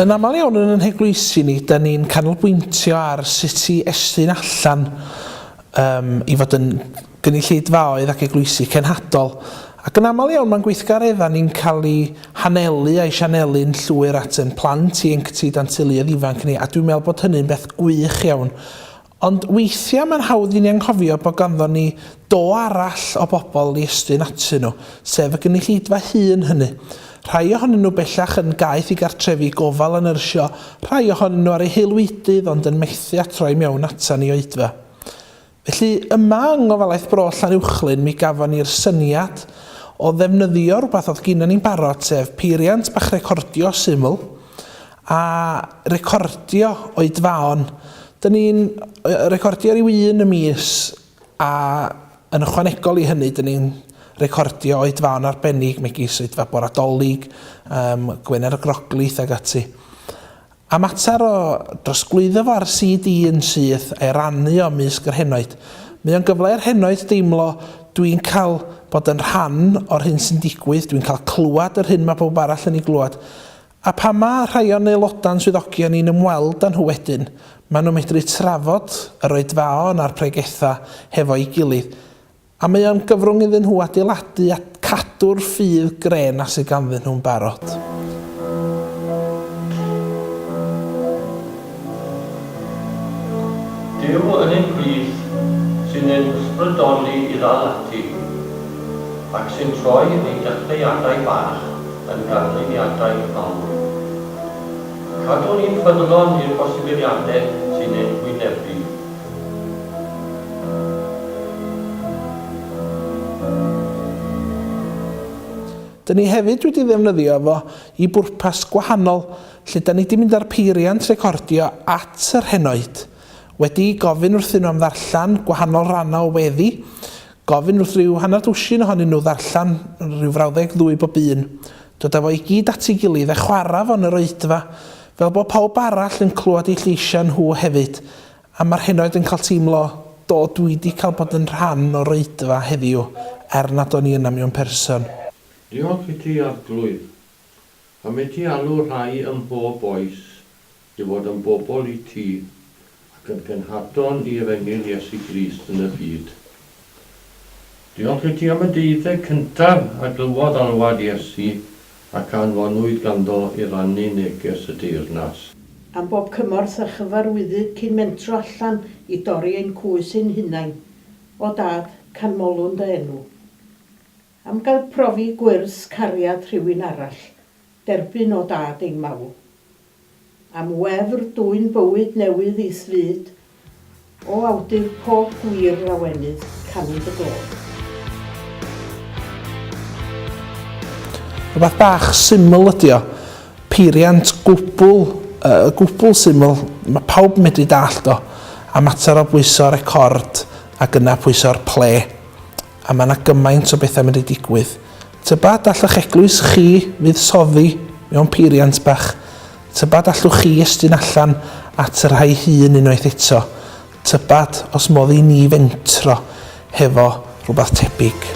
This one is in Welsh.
Yn aml iawn yn yn heglwysi ni, da ni'n canolbwyntio ar sut i estyn allan um, i fod yn gynulleidfaoedd ac eglwysi cenhadol. Ac yn aml iawn mae'n gweithgareddau ni'n cael ei hanelu a'i sianelu'n llwyr at ein plant, ieuenctid a'n teuluoedd ifanc ni, a dwi'n meddwl bod hynny'n beth gwych iawn. Ond weithiau mae'n hawdd i ni anghofio bod ganddon ni do arall o bobl i estyn atyn nhw, sef y gynulleidfa hŷn hynny. Rhai ohonyn nhw bellach yn gaeth i gartrefi gofal a nyrsio, rhai ohonyn nhw ar eu haelwydydd ond yn methu â troi mewn atan i oedfa. Felly, yma yng Ngofalaeth Bro Llanuwchllyn mi gafon ni'r syniad o ddefnyddio rhywbeth oedd gynnon ni'n barod, sef peiriant bach recordio syml, a recordio oedfaon. Dyn ni'n recordio rhyw un y mis a yn ychwanegol i hynny dyn ni'n recordio oedfaon arbennig megis oedfa bora Dolig, um, Gwener y Groglith ag ati. A mater o drosglwyddo fo ar CD yn syth a'i rannu o ymysg yr henoed. Mae o'n gyfle i'r henoed deimlo dwi'n cael bod yn rhan o'r hyn sy'n digwydd, dwi'n cael clywed yr hyn mae pawb arall yn ei glywed. A pan mae rhai o'n aelodau'n swyddogion ni'n ymweld â nhw wedyn, maen nhw'n medru trafod yr oedfaon a'r pregethau hefo'i gilydd, a mae o'n gyfrwng iddyn nhw adeiladu a cadw'r ffydd gre 'na sydd ganddyn nhw'n barod. Duw yn ein plith sy'n ein hysbrydoli i ddal ati, ac sy'n troi ein dechreuadau bach yn ganlyniadau mawr. Cadwn ni'n ffyddlon i'r posibiliadau sy'n ein hwynebu. Dyn ni hefyd wedi ddefnyddio fo i bwrpas gwahanol, lle da ni 'di mynd â'r peiriant recordio at yr henoed, wedi gofyn wrthyn nhw am ddarllen gwahanol rannau o weddi, Gofyn wrth ryw hanner dwsin ohonyn nhw ddarllen rhyw frawddeg ddwy bob un, dod â fo i gyd at ei gilydd a chwarae fo yn yr oedfa, fel bod pawb arall yn clywed eu lleisiau nhw hefyd, a mae'r henoed yn cael teimlo, do, dwi 'di cael bod yn rhan o'r oedfa heddiw, er nad o'n i yna mewn person. Diolch i ti, Arglwydd, am i ti alw rhai ym mhob oes i fod yn bobl i ti ac yn genhadon i Efengyl Iesu Grist yn y byd. Diolch i ti am y deuddeg cyntaf a glywodd alwad Iesu ac a anfonwyd ganddo i rannu neges y Deyrnas. Am bob cymorth a chyfarwyddyd cyn mentro allan i dorri ein cwys ein hunain, O Dad, canmolwn dy enw. Am gael profi gwrs cariad rhywun arall, derbyn o Dad ein mawl. Am wefr dwyn bywyd newydd i'th fyd, O awdur pob gwir lawenydd, canwn dy glod. Rhywbeth bach syml ydi o. Peiriant gwbl, uh, gwbl syml, mae pawb yn medru dallt o. A mater o bwyso record ac yna pwyso'r ple. A mae yna gymaint o bethau medru digwydd. Tybed allwch eglwys chi fuddsoddi mewn peiriant bach? Tybed allwch chi estyn allan at y rhai hŷn unwaith eto? Tybed os modd i ni fentro hefo rhywbeth tebyg?